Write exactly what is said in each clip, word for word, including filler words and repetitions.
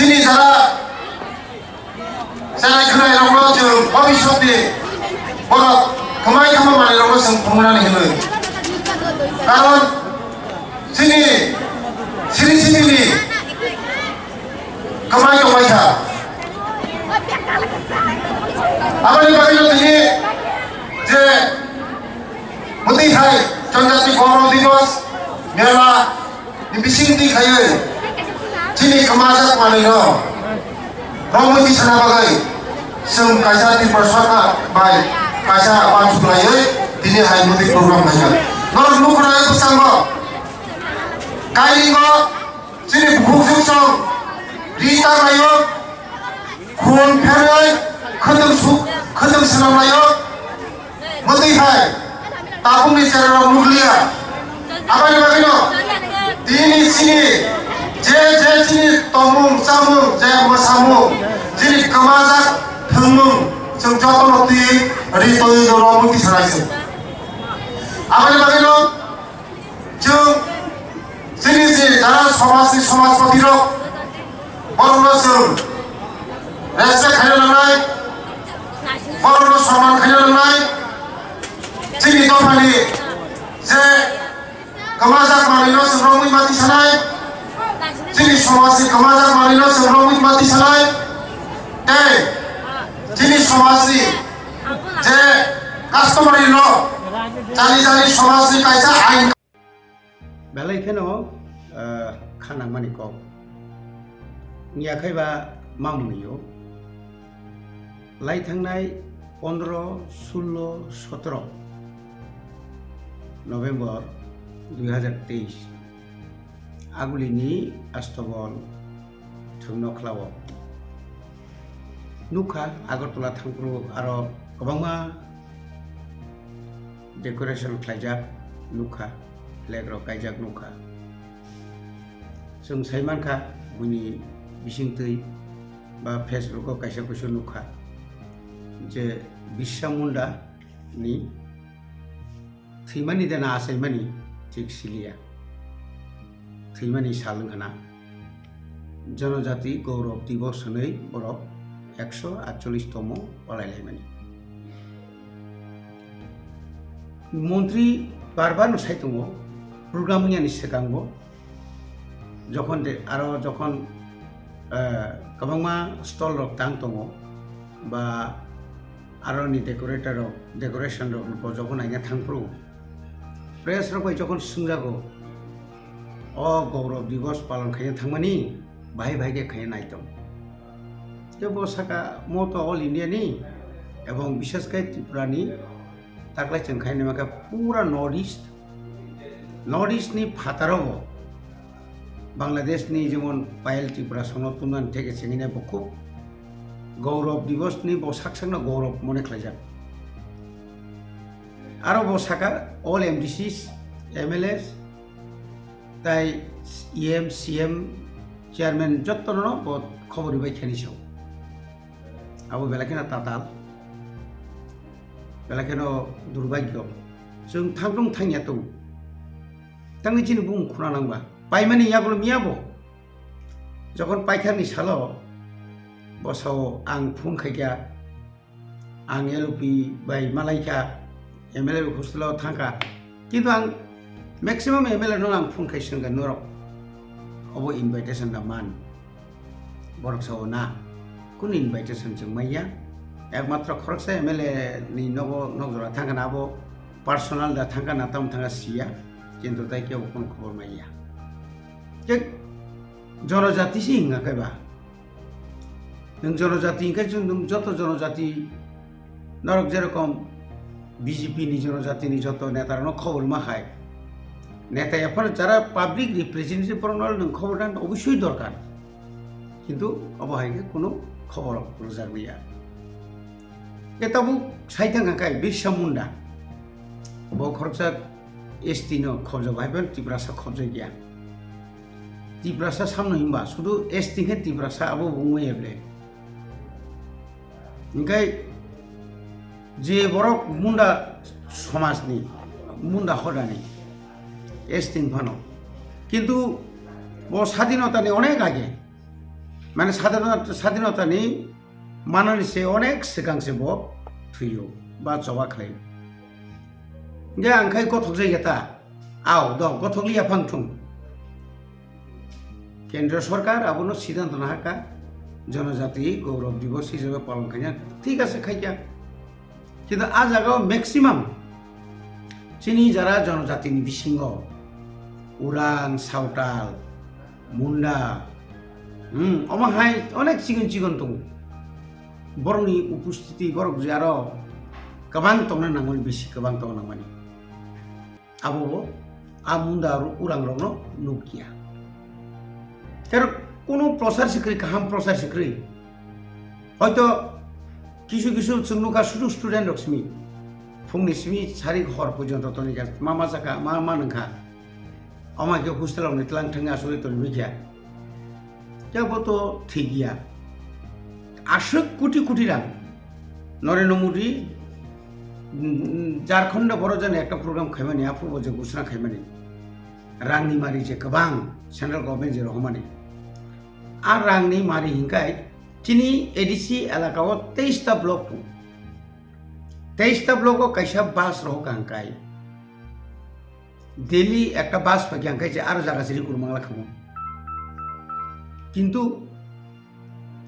Chini jara chai khwnairokno chwng bhobishyotni borok kwmai tamo manwirokno chwng phunuknani hwnwi. Karon chini siri sitini kwmai tongbaikha. Aboni bagwino tini je mwtwi hai Janjati Gaurav Divas mela ni bisingtwi khaiwi chini kwmajak manwino romwi tisana bagwi chwng kaisa Tripura Sarkar bai kaisa uansuk laiwi tini hai mwtwi program khaikha. Norok nukho nai bwskango kairingo chini bukhuk juksong ri ta laio, khun pherwi khwtwng suk khwtwng swnam laio. Mwtwi hai tabukni cherarok nukliya. Aboni bagwino tini chini je je chini tongmung chamung je mwsamung chini kwmajak thwngmung chwng jotono twi ri twi rw mukti sanai se. Aboni bagwino chwng chini je jara somajni somajpati rok borokno chwng respect khaina nangnai, borokno sonman khaina nangnai. Chini dophani je kwmajak manwino chwng romwi mati sanai, chini somajni kwmajak manwino chwng romwi mati sanai, tei chini somajni je customary law, jani jani somajni kaisa ain. Belai kheno, ah, kha nangmani kok. Wngya khai ba ma mwnwio. Lai thangnai pondro, sullo, sotro November dui hazar teis. Agulini Astobol thwngno khlao. Nukha Agartala thangphru aro kwbangma decoration khlaijak nukha, flag rok kaijak nukha. Chwng sai mankha buini bisingtwi ba Facebook o kaisa kuisu nukha je Birsa Munda ni thwimani de na achaimani thik siliya. Thwimani sal wngkha na. Janajati Gaurav Divas hwnwi borok ekso atchollish tomo palai laimani. Montri bar bar no sai tongo, program wngya ni swkango jokhon de, aro jokhon, eh, kwbangma stall rok tang tongo ba aroni decorator rok, decoration rok bo jokhon naina thangphuru, press rok bai jokhon swngjago, "O Gaurav Divas palon khaina thangmani, bahai bahai khe khaina naitong." Tei bo saka, "Mo to all India ni, ebong bishes khe Tripura ni, taklai chwng khaina naima khe pura North East, North East ni phataro bo." Bangladesh ni jemon Payal Tripura sono tumnani theke chengine bo khub Gaurav Divas ni bo sak sakno Gaurav mone khlaijak. Aro bo saka all M D Cs, M L As, tai E M, C M, chairman jottono bo khobor ribai khani sao. Abo belai kheno tatal, belai kheno durbagyo. Chwng thangdung thangya tong. Tangni chini bumung khuna nangba. Paimani yagulo miya bo. Jokhon paitharni salo, bo sao ang phone khaikha, ang L O P bai malaikha, M L A hostel o thangkha. Kintu ang maximum M L A no ang phone khai swngkha norok. Obo invitation da man. Borok sao na, kunu invitation chwng manya. Ekmatro khoroksa M L A ni nogo, nok jora thangkha na abo personal da thangkha na tamo thangkha siya. Kintu tai kebo kunu khobor manya. Khe jonojati si hinga khe ba. Nwng jonojati hinkhe chwng nwng joto jonojati norok jerokom B J P ni jonojati ni joto neta rokno khobor ma khai. Neta ephano jara public representative borokno nwng khobor dan obosoi dorkar. Kintu obo hai khe kunu khobor rwjak liya. Khe tabuk sai thang kha khai Birsa Munda. Bo khoroksa S T no khobjak, hai phano Tiprasa khobjak ya. Tiprasa samno hinba, sudu S T khe Tiprasa abo bo wngwi ya ble. Hinkhe je borok Munda somajni, Munda hodani S T phano. Kintu bo sadinotani onek age. Mane sadhino-, sadhinotani manani se onek swkang se bo thwiyo ba choba khlaio. Hingke ang khai gothok jai ta, ao do gothok liya phang thung. Kendriya sorkar abono siddhanto nahakha, Jonojati Gaurav Divas hisabe palon khaina, thik ase khaikha. Kintu a jagao maximum chini jara jonojatini bisingo Urang, Sawtal, Munda, hmm, omo hai onek chigon chigon tongo. Borokni upostiti borok je aro kwbang tongna nangmani, bisi kwbang tongna nangmani. Abobo a Munda aro Urang rokno nukya. Ter kunu prosar se kwrwi, kaham prosar se kwrwi. Hoito kisu kisu chwng nukha sudu student rok simi. Phungni simi sari hor porjonto tongwi kha, ma ma sakha, ma ma nungkha. Omo hai khe hostel rokni tlang thangwi asugwi tongwi kha. Khe bo to thik ya. Aswk koti koti rang. Narendra Modi, mm, Jharkhand borok jani ekta program khaimani, aphuru bo je ghosona khaimani. Rangni mari je kwbang central government je rohormani. A rangni mari hinkai chini A D C elaka o teis ta block tongo. Teis ta block o kaisa bus rohor ka hinkai. Daily ekta bus phai khe ang khe je aro jaga siri kurmangla khamu. Kintu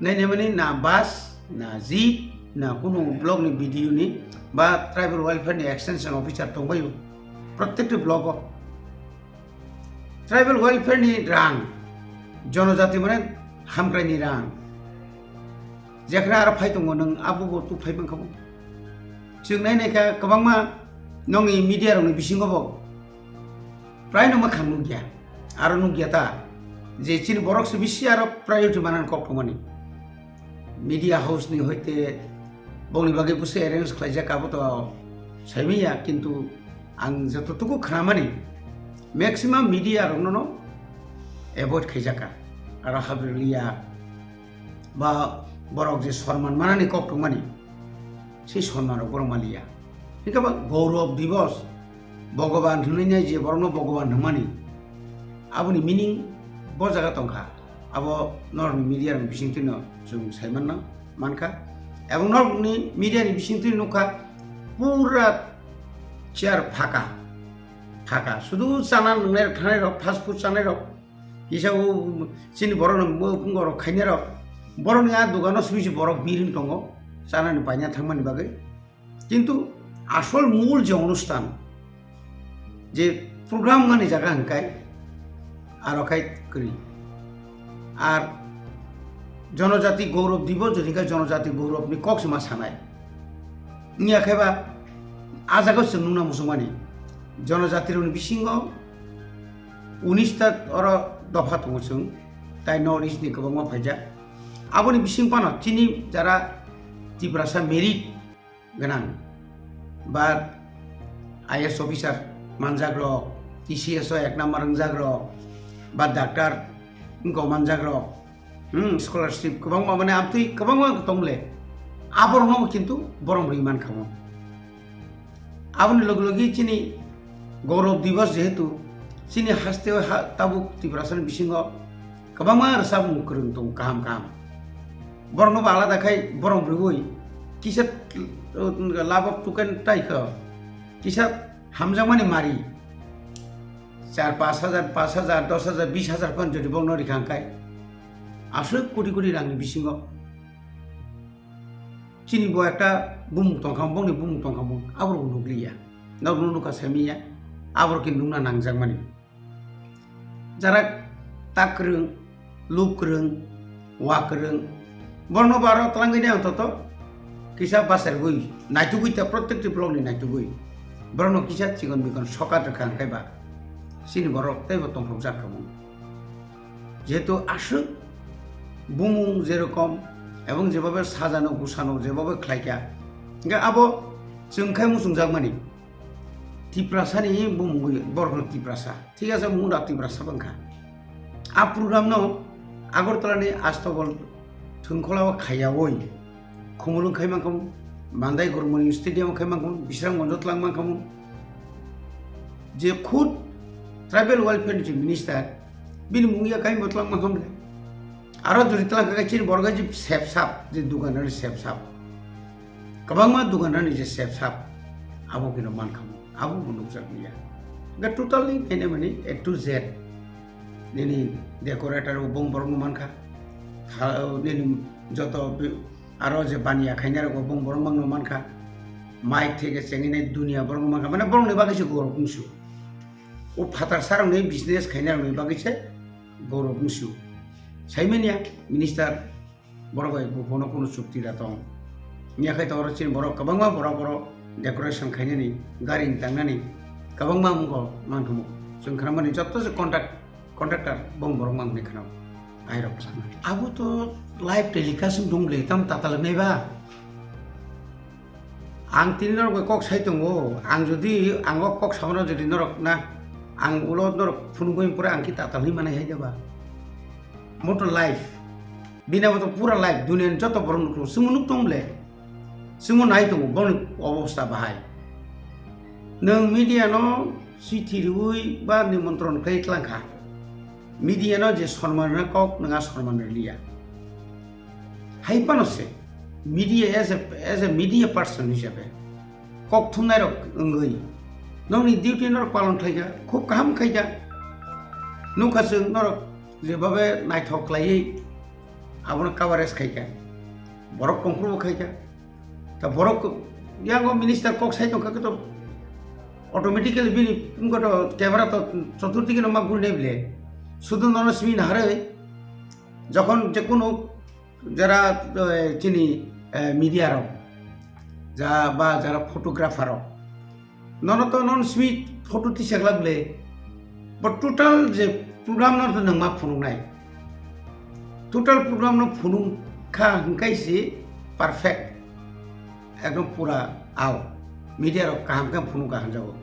nainamani na bus, na jeep, na kunu block ni B D O ni ba tribal welfare ni extension officer tongbaio. Protekti block o. Tribal welfare ni rang, jonojati mane hamkrai ni rang. Jekhna aro phai tongo nwng abo bo tu phai mankha bo. Chwng nai naikha kwbangma nongni media rokni bisingo bo prai no mwkhang nukya. Aro nukya ta je chini borok se bisi aro priority manani kok tongmani. Media house ni hoite bongni bagwi busi arrange khlaijak abo to saimanya, kintu ang jototuku khnamani maximum media rokno no avoid khaijakha. Aro habri liya ba borok je sorman manani kok tongmani, sei sorman rok borok maliya. Hingke ba Gaurav Divas, Bhogoban hwnwi nai je borokno Bhogoban hwnmani, aboni meaning bo jaga tongkha. Abo norokni media ni bisingtwi no chwng sai manna, mankha. Ebong norokni media ni bisingtwi nukha, pura chair phaka, phaka. Sudu chana nwngnai rok, thanai rok, fast food chanai rok, kisa o chini borok no bo phungo rok khainai rok, borok ni a dogano simi se borok biring tongo, chana ni paina thangmani bagwi. Kintu asol mul je onusthan, je program mani jaga hingkai aro khai kwrwi. Ar Jonojati Gaurav Divas jodi khai Jonojati Gaurav ni kok se ma sanai. Wngya khai ba a jaga se nungna muchungmani. Jonojati rokni bisingo unis ta oro dopha tongo chwng, tai North East ni kwbangma phaijak. Aboni bising phano chini jara Tiprasa merit gwnang ba I A S officer manjak rok, T C S o ek number wngjak rok, ba doctor wngkok manjak rok, hmm, scholarship kwbangma, mane amtwi kwbangma tong le, aborokno kintu borom rwi mankha mo. Aboni logi logi chini Gaurav Divas jehetu chini haste o ha tabuk Tiprasa ni bisingo kwbangma rwchapmung kwrwng tongo kaham kaham. Borokno bo alada khai borom rwui kisa, uh, lab of token tai kha kisa hamjakmani mari char pash hajar, pash hajar, dos hajar, bis hajar phan jodi borokno rikha hwnkhe aswk koti koti rangni bisingo chini bo ekta bumung tongkha, bongni bumung tongkha, bong aborok nukliya, norokno nukha saimiya, aborok khe nukna nangjakmani. Jarak tak kwrwng, luk kwrwng, wa kwrwng, borokno bo aro twlangwi nai ang toto kisa bachairgwi naitugwi ta, protekti block ni naitugwi borokno kisa chikon bikon sokat rwkha hwnkhe ba chini borok teibo tongthokjak kha mung. Jehetu aswk bumung jerokom ebong jebabe sajano gusano jebabe khlaikha, hwnkhe abo chwng khai muchungjakmani Tiprasani bumungwi borokno Tiprasa, thik ase, mungda Tiprasa bangkha. A program no Agartala ni Astobol thwngkhola o khaiyaui Khumulwng khai mankhamu, Mandai Gurmani Stadium khai mankhamu, Bisramganj o twlang mankhamu. Je khud Tribal Welfare ni je minister, bini mung ya kaimbo twlang mankhamu le. Aro jodi tlang kha khe chini borok je sep sap, je dukan rani sep sap. Kwbangma dukan rani je sep sap, abo kino mankha, abo bo nukjak liya. Ga totally khaina mani A to Z. Nini decorator bo bong borok no mankha. Tha-, nini joto bi-, aro je baniya khaina rok bo bong borok mang no mankha. Mic theke chengini dunia borok no mankha. Mane borok ni bagwi se gorok wngsu. O phatar sarok ni business khaina rok ni bagwi se gorok wngsu. Saimanya minister borok bai buphano kunu chukti da tong. Miya khai to oro chini borok kwbangma borok oro decoration khainani, gari ni tangnani kwbangma wngkha manthumu. Chwng khnamani jotto se contact, contractor bong borok mang ni khnao. Airok sana. Abo to live telecast wng dong le tam tatal nai ba. Ang tini norok bai kok sai tongo, ang jodi ang o kok samano jodi norok na, ang ulo norok phunugwi pore ang ki tatal hinwi manai hai deba. Moto live, bini abo to pura live, duniani joto borok nuklo, chwngno nuk tong ble, chwngno nai tongo, boni obosta bahai. Nwng media no chithi riwi ba nimontron khlai tlang kha, media no je sonman rwna kok nwng a sonman rwliya. Hai phano se media as a, as a media person hisabe kok thumnai rok wngwi nokni duty norok palon khlaikha, khub kaham khaikha. Nukha chwng norok jebabe naithok khlaiwi abono coverage khaikha, borok tongphuru bo khaikha. Ta borok yango minister kok sai tongkha khe to automatically bini wngkha to camera to choturdikke no ma guri nai bile. Sudu nono simi naharwi jokhon je kunu jara, eh, chini, eh, media rok, ja ba jara photographer rok, nono to non simi photo tisajak le, bo total je program no to nwng ma phunuknai, total program no phunuk kha hwnkhe se perfect, ekdom pura ao, media rok kaham khe phunuk kha hwnjago.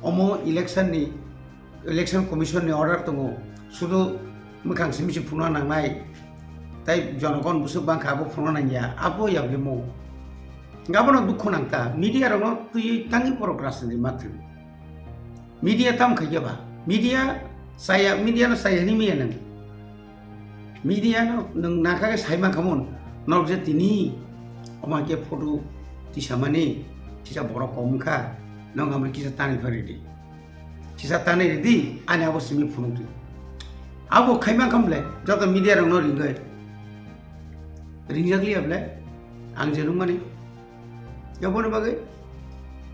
Omo election ni Election Commission ni order tongo, sudu mwkhang simi se phunukna nangnai, tai jonogon bwswk bangkha abo phunukna nangya, abo yaglimo. Abono dukhu nangta, media rokno twiwi tangwi borok rajniti ma thwng. Media tam khaikhe ba, media chaya, media no chaya hinwi manya nang. Media no nwng nakha khe sai mankhamun, norok je tini omo hai khe photo tisamani, kisa borok kom wngkha, nwng hamri kisa tanwi pharidi. Kisa tanwi ridi, ani abo simi phunukdi. Abo khaima khamle, joto media rokno ringwi. Ringjak liya ble, ang je nukmani. Aboni bagwi,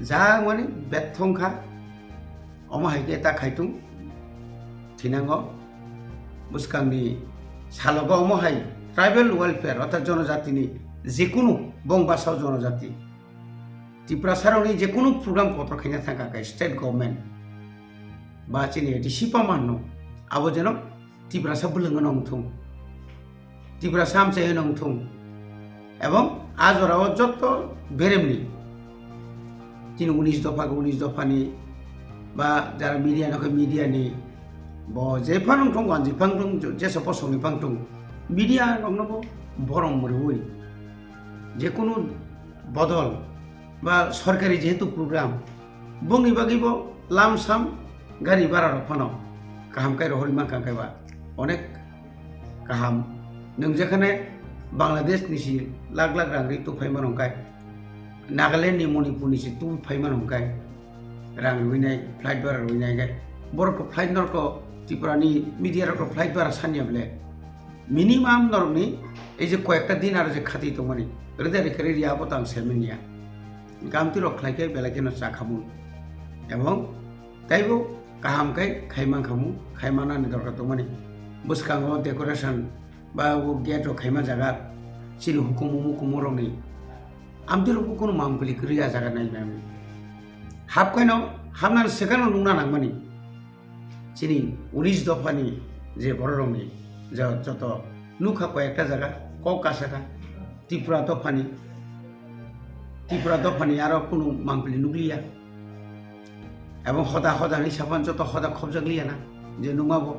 ja mani bethong kha, omo hai khe ta khaitung, thinango, bwskangni salogo omo hai tribal welfare, orthat jonojatini jekunu bong basao jonojati. Tiprasarokni jekunu program kotor khaina thangkha khe state government ba chini A D C pamanno abo jeno Tiprasa bwlwngno wngthung, Tiprasa amchaino wngthung, ebong a jorao jotto beremni chini unis dopha, unis dophani ba jara media nokhe media ni bo jephano wngthung, wanji phang thung, jesa posongni phang thung, media rokno bo borom rwui jekunu bodol ba sorkari jehetu program, bongni bagwi bo lamsam gari bara rok phano kaham khe rohorwi mankha, hwnkhe ba onek kaham. Nwng jekhane Bangladesh ni si lakh lakh rang ri tuphai mano hwnkhe, Nagaland ni, Manipur ni si tuphai mano hwnkhe, rang rwinai, flight bara rwinai khe, borok flight norok Tripura ni media rok flight bara sanya ble, minimum norok ni ei je koyekta din aro je khati tongmani rwda rikha riri abo tang semanya. Gamti rok khlai khe belai kheno chakhamun ebong taibo kaham khe khai mankhamu, khai manani dorkar tongmani. Bwskango decoration ba o gate rok khaima jaga chini hukumu mukumu rokni amtwi rok kunu mangpili kwrwi a jaga nai nai. Hap khaino hamnani swkangno nukna nangmani. Chini unis dophani je bororokni je joto nukha koi ekta jaga kok kasakha Tripura dophani, Tripura dophani aro kunu mangpili nukliya. Ebong hoda hoda hinwi sapan joto hoda khobjakliya na je nukma bo.